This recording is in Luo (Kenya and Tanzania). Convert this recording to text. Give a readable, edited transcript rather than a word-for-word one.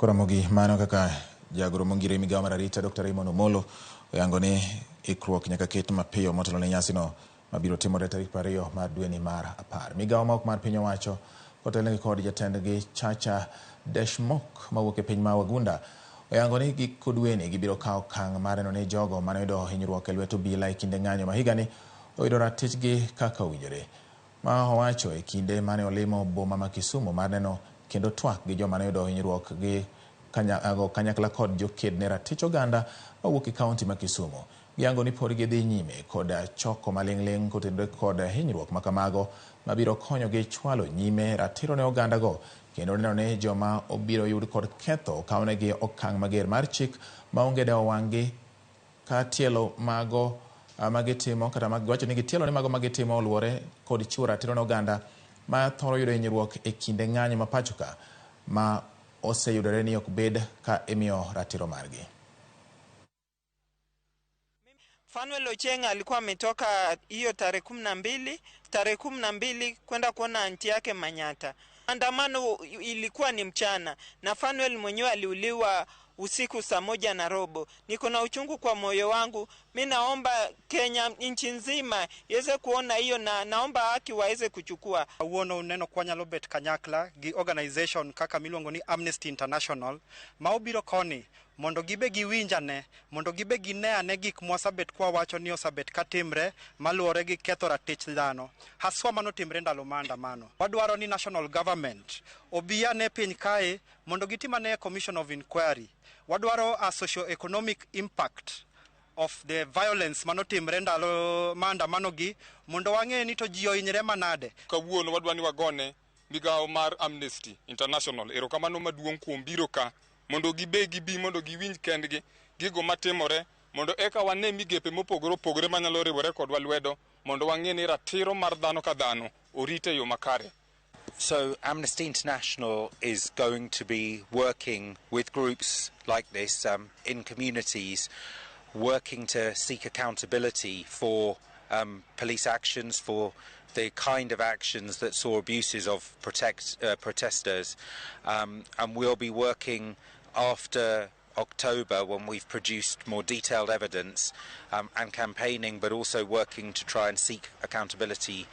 Koromogi mano kaka jagoro mongire migawo mar arita Dr. Raymond Omolo oyango ni ikruok nyaka ket mapiyo motelo ne nyasino mabiro timore tarik 20 mar dweni mar 10. Migawo ma ok mar piny owacho kotelnegi kod jatendgi Chacha Deshmukh mawuok e piny ma Wagunda oyango ni giko dweni gibiro kawo okang' mar neno ni jogo mane oyudo hinyruok e lwet obila e kinde ng'anyo ma higani oyudo ratichgi kaka owinjore. Ma owacho e kinde mane olimo boma ma Kisumu mar neno kendo twak gi joma ne oyudo hinyruok gi kanyakla kod joked ne ratich oganda mawuok e kaunti ma Kisumu. Giyango ni pod gidhi nyime kod choko maling'ling' kotenore kod hinyruok makamago mabiro konyogi chwalo nyime ratiro ne oganda go kendo neno ni joma obiro yud kod ketho okawnegi okang' mager mar chik maonge dewo wang'gi ka tielo mago magitimo kata giwacho ni gitielo ni mago magitimo oluwore kod chiwo ratiro ne oganda ma thoro yudo hinyruok e kinde ng'anyo ma pacho ka ma oseyudore ni ok bed ka imiyo ratiro margi. Fanuel Ochieng alikuwa ametoka hiyo tarehe 12, tarehe 12 kwenda kuona anti yake Manyata. Andamano ilikuwa ni mchana na Fanuel mwenyewe aliuliwa usiku saa 1:15. Niko na uchungu kwa moyo wangu. Mi naomba Kenya nchi nzima iweze kuona hiyo na naomba haki waweze kuchukua. Kawuono uneno kwanyalo bet kanyakla gi organization kaka miluongo ni Amnesty International ma obiro koni mondo gibe giwinjane, mondo gibe gine ane gik mwasabet kwa wacho ni osabet katimre maluwore gi ketho ratich dhano, haswa manotimre ndalo maandamano. Wadwaro ni national government obi ane piny kae mondo gitim ane commission of inquiry. Wadwaro a socio-economic impact of the violence manotimre ndalo maandamano gi mondo wang'e ni to ji ohinyre manade. Kawuono wadwa ni wagone migawo mar Amnesty International erokamano maduong' kuom biro ka mondo gibe gibi mondo giwinj kendgi gigo matimore mondo eka wane migepe mopogore opogore manyalo riwore kodwa lwedo mondo wang'e ni ratiro mar dhano ka dhano orit e yo makare. So Amnesty International is going to be working with groups like this in communities, working to seek accountability for police actions, for the kind of actions that saw abuses of protesters, and we'll be working after October when we've produced more detailed evidence and campaigning, but also working to try and seek accountability.